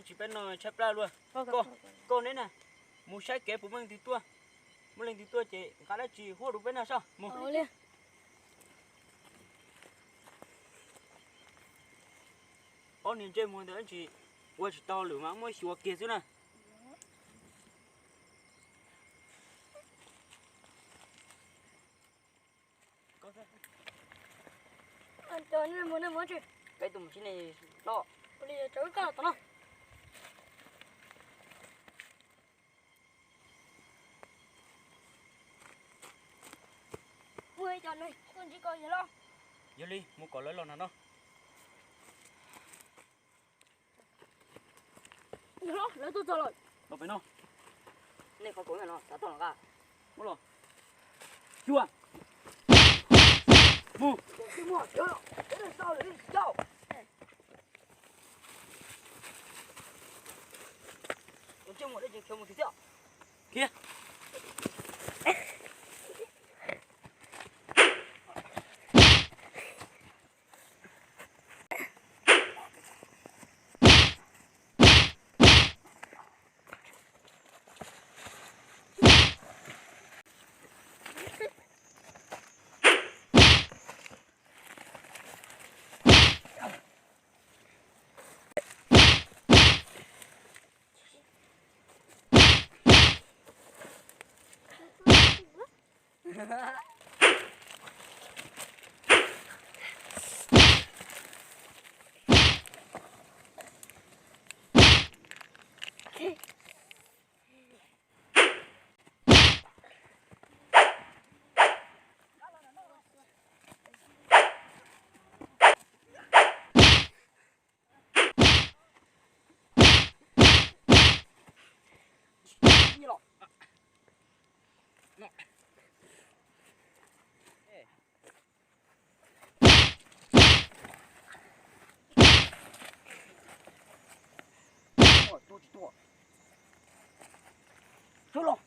Tsis peb no tshaib plab luaj. Koj, koj neb na, mus saib kev puas muaj leej twg tuaj. Muaj leej twg tuaj ces nqa dab tsi huab rau peb noj saib mus. Ob niag ntsej muag ntawd tsis, ua tsis tau lwm mas muab xyuas kiag xwb na. Peb tus mus sib noj. Yog li mus kom lawv los nag no. Lawv tuaj txog lawm. Los pem no. Nej qhov kaum no xav tau los nqa. Mus los. Xyuas. Mus. Khiav. Tuaj tsis tuaj. Sawv los.